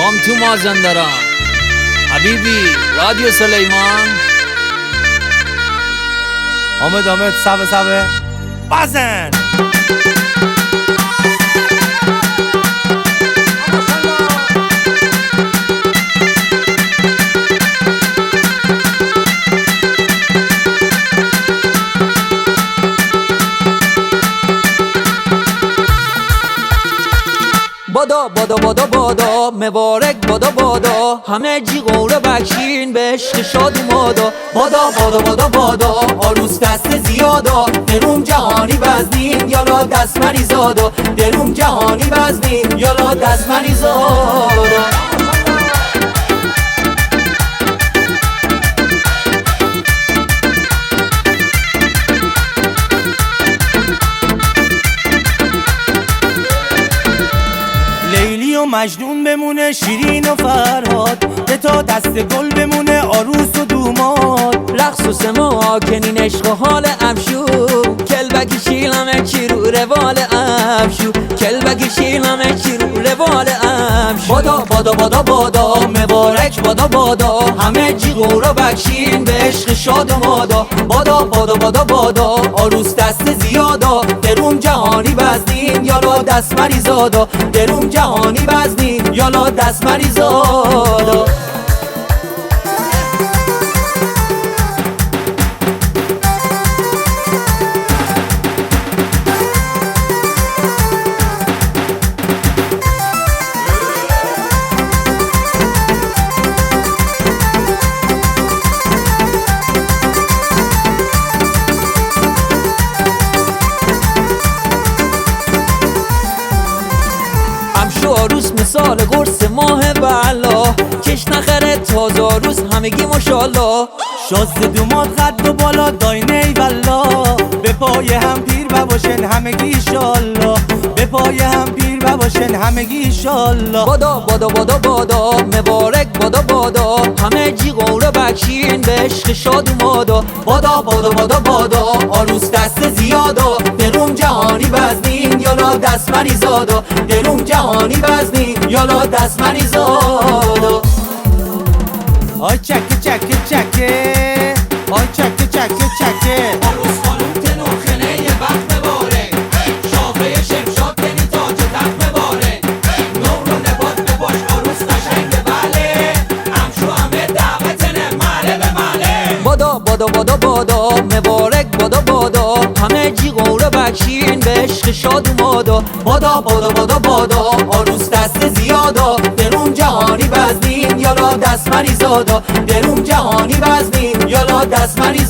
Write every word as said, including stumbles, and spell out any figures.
Om tu Mazandaran. Habibi, Radyo Süleyman. Ahmet, Ahmet, save, save. Bazen. بادا، بادا، بادا، بادا، مبارک بادا، بادا، همگی غوره بکشین به عشق شاد اومادا. بادا، بادا، بادا، بادا، عروس دست زیادا، درون جهانی بزنین، یالا دست مریزادا، درون جهانی بزنین، یالا دست مریزادا. لیلی و مجنون بمونه، شیرین و فرهاد، به تا دست گل بمونه، عروس و دوماد. رقص و سماع کنین، عشق و حال ابشو، کلبکی شیلمه چی رو روال ابشو، کلبکی شیلمه چی رو روال ابشو. بادا، بادا، بادا، بادا، مبارک بادا، بادا، همگی غوره بکشین به عشق شاد اومادا. بادا، بادا، بادا، بادا، عروس دست زیادا، درون جهانی بزنین، یالا دست مریزادا، درون جهانی بزنین، یالا دست مریزادا. امشو عروس مثال قرص ماه بلا، کش نخره تازه عروس، همگی ماشاءالله. شاز دوماد قد و بالا داینه ای والله، به پای هم پیر بباشن همگی ایشالله، به پای هم پیر بباشن همگی ایشالله. بادا، بادا، بادا، بادا، مبارک بادا، بادا، همگی غوره بکشین به عشق شاد اومادا. بادا، بادا، بادا، بادا، عروس دست زیادا، درون جهانی بزنین، یالا دست مریزادا، درون جهانی بزنین، یالا دست مریزادا. آی چکه، چکه، چکه. آی چکه، چکه، چکه. عروس خانم تنو خنه یه وقت مبارک. شافه شمشاد تنی تاج تخت مبارک. نور و نبات بپاش عروس قشنگ بله. امشو همه دعوتنه محله به محله. بادا، بادا، بادا، بادا، مبارک بادا، بادا، همگی غوره بکشین به عشق شاد اومادا. بادا، بادا، بادا، بادا، عروس دست زیادا، درون جهانی بزنین، یالا دست مریزادا، درون جهانی بزنین، یالا دست مریزادا.